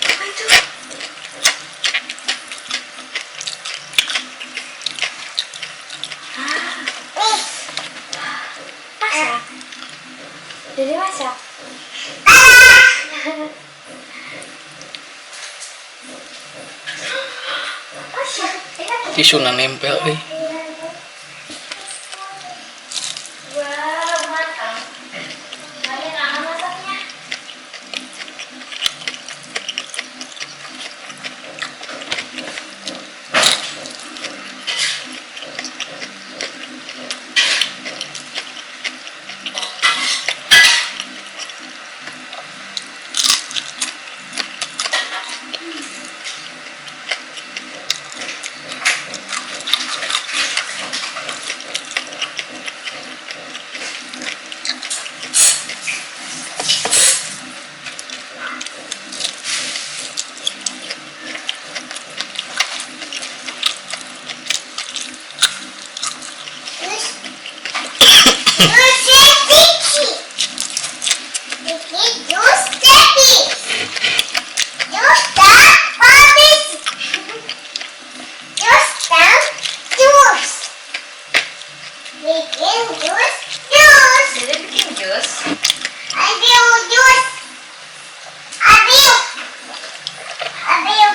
Apa itu? Masak. Jadi masak. Masak. Enak ya? Tisuna nempel euy. Wow, matang. Banyak lama masaknya. Bikin jus, jus. Jadi bikin jus. Ambil jus. Ambil. Ambil.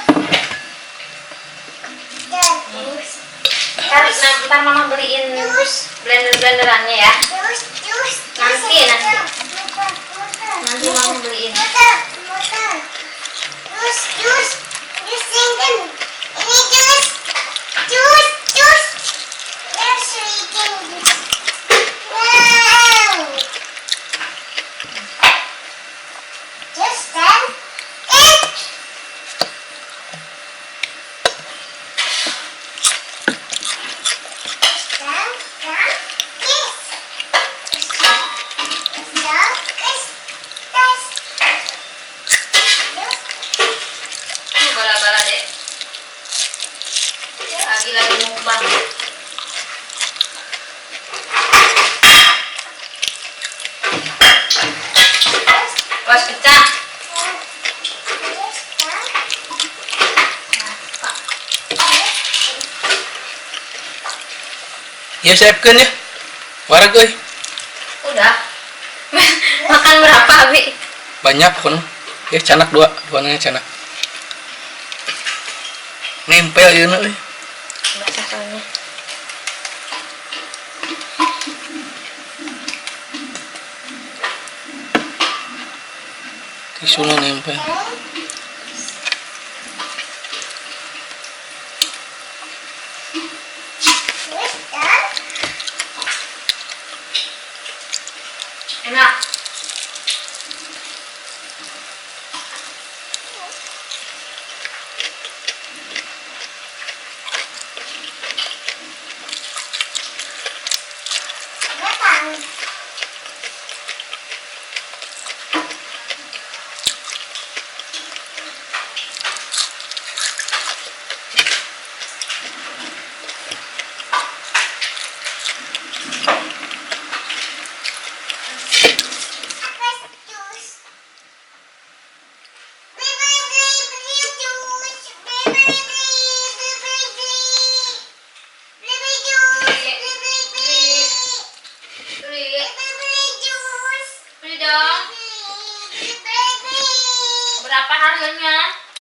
Jus. Ntar, ntar mama beliin Jus. Blender-blenderannya ya. Jus, jus. Nanti, nanti. Muter, muter. Nanti mama beliin. Muter, muter. Jus, jus. Jus singkin. Ini jus. Jus, jus. Jus bikin jus. Wow. Jus dan it. Jus dan dan this. Dan is this. Jus. Ini bala-bala deh. Lagi-lagi mukbang. Was pecah. Jus dan Nah, Pak. Ya siapkeun ya. Wareg euy. Udah. Makan berapa, Abi? Banyak pokoknya. Ya candak dua, duanya candak. Nempel ieu na euy. Basah soalnya. Tisuna nempel. Jus dan Enak. Matang. Apa jus? Beli beli beli jus. Beli beli beli beli beli. Beli beli jus. Beli beli beli. Beli. Beli beli jus. Beli dong. Beli beli beli. Berapa harganya?